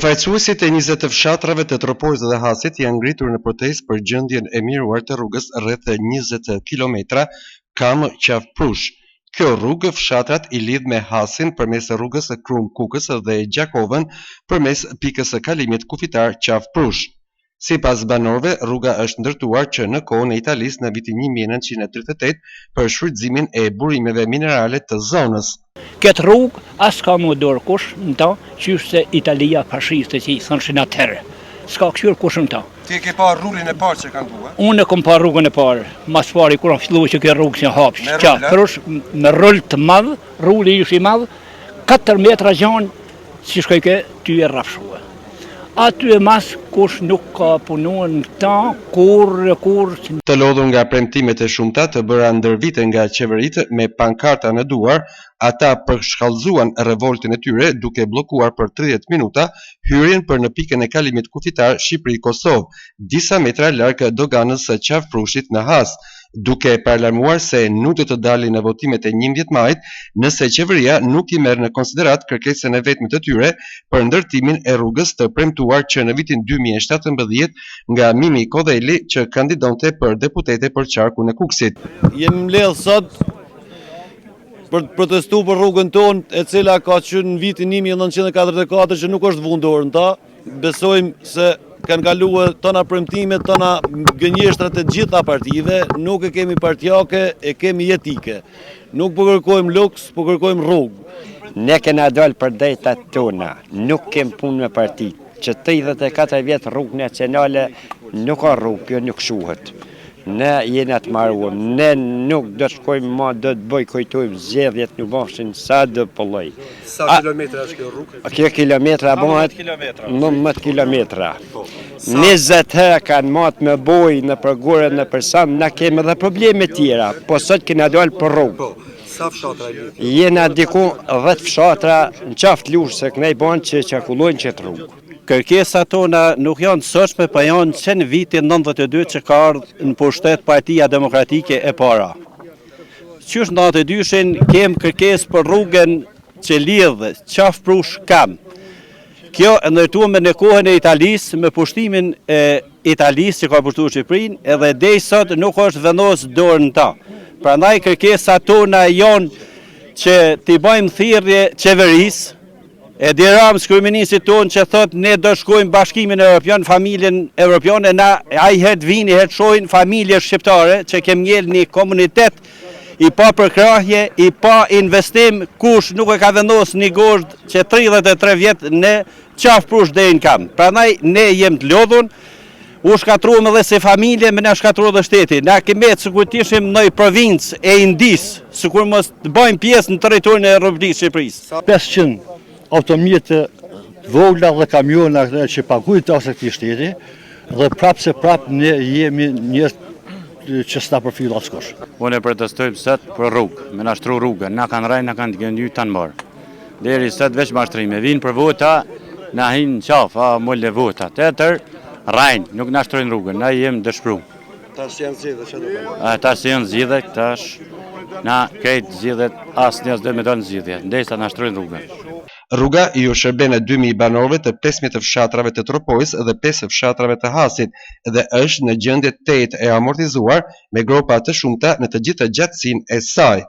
Përfaqësuesit e 20 fshatrave të Tropojës dhe Hasit janë ngritur në protestë për gjendjen e mjeruar të rrugës rreth 20 kilometra Kam Qafë Prush. Kjo rrugë fshatrat i lidh me Hasin përmes rrugës Krumë Kukës dhe Gjakovën përmes pikës së kalimit kufitar Qafë Prush. Sipas banorëve, rruga është ndërtuar që në kohën e Italisë në vitin 1938 për shfrytëzimin e burimeve minerale të zonës. Këtë rrugë as ka mu dorë kush në ta, qysh se Italia fashiste që i thënshin atëherë. S'ka kqyrë kush në ta. Ti e ke pa rrugën e parë që kanë bu, a? Unë e kom pa rrugën e parë, mas pari kur an fillu që kjo rrugë që hapë, Qafë Prush, me rul të madh, ruli ish i madh, 4 metra gjanë, Si shkojke ty e rrafshue. Aty e mas kush nuk ka punuar në ta, kurrë e kurrë. Të lodhur nga premtimet e shumta të bëra ndër vite nga qeveritë me pankarta në duar, ata përshkallëzuan revoltën e tyre duke bllokuar për 30 minuta hyrjen për në pikën e kalimit kufitar Shqipëri-Kosovë, disa metra larg doganës së Qafë Prushit në Has, duke paralajmëruar se nuk do të dalin në votimet e 11 majit nëse qeveria nuk i merr në konsideratë kërkesën e vetme të tyre për ndërtimin e rrugës të premtuar që në vitin 2017 nga Mimi Kodheli që kandidonte për deputete për qarkun e Kukësit. Jemi mbledh sot për të protestu për rrugën tonë, e cila ka qenë në vitin 1944 që nuk është vunë dorë në ta. Besojmë se kanë kalue tona premtimet, tona gënjeshtrat e gjitha partive, nuk e kemi partiake, e kemi jetike. Nuk po kërkojmë luks, po kërkojmë rrugë. Ne kena dalë për drejtat tona, nuk kem punë me partit, që 34 vjet rrugë nacionale nuk ka rrugë, kjo nuk shuhet. Ne jena të maruar, ne nuk do të shkojmë ma, do të bojkotojmë zgjedhjet nuk bafshin sa do pëlloj. Sa kilometra është kjo rrugë? Kjo kilometra bëhet 19 kilometra. 20 herë kanë matë me bojë nëpër gurë nëpër sand, na kemi edhe probleme tjera, po sot kena dalë për rrugë. Po, sa fshatra i lidh? Jena diku 10 fshatra në Qafë të Lushnjës se kënej banë që qarkullojnë qëtë rrugë. Kërkesat tona nuk janë të sotshme, po janë që në vitin 92 që ka ardhur në pushtet Partia Demokratike e para. Qysh në 92-shin kem kërkesë për rrugën që lidh Qafë Prush Kam. Kjo e ndërtuar në kohën e Italisë me pushtimin e Italisë që ka pushtuar Shqipërinë, edhe deri sot nuk është vendos dorë në ta. Prandaj kërkesat tona janë që t'i bëjmë thirrje qeverisë Edi Ramës, kryeministrit tonë që thot ne do shkojmë Bashkimin Evropian, familjen evropiane, na ai herë të vini, herë të shohin familje shqiptare që kem ngel një komunitet i pa përkrahje, i pa investim, kush nuk e ka vendos një gozhdë që 33 vjet në Qafë Prush deri në Kam. Prandaj ne jem të lodhun, u shkatruam edhe si familje, me na shkatru edhe shteti. Na kemi metë sikur të ishim në provincë e Indisë, sikur mos të bëjmë pjesë në territorin e Republikës së Shqipërisë. 500 automjete të vogla dhe kamiona që paguajnë taksa këtij shteti dhe prapë se prapë ne jemi njerëz që s'na përfill askush. Unë protestojmë sot për rrugë, me na shtru rrugën, na kanë rrejt, na kanë gënjy tanë mbarë. Deri sot veç mashtrime, vijnë për vota, na hinë në qafë, a mole vota, tjetër, rrejnë, nuk na shtrojnë rrugën, na jem dëshpru. Tash janë zgjedhje, çfarë do bëni? A tash janë zgjedhje, tash na krejt zgjedhjet asnjë s'do me dalë zgjedhje, derisa na shtrojnë rrugën. Rruga iu shërben 2000 banorëve të 15 fshatrave të Tropojës dhe 5 fshatrave të Hasit dhe është në gjendje tejet e amortizuar me gropa të shumta në të gjithë gjatësinë e saj.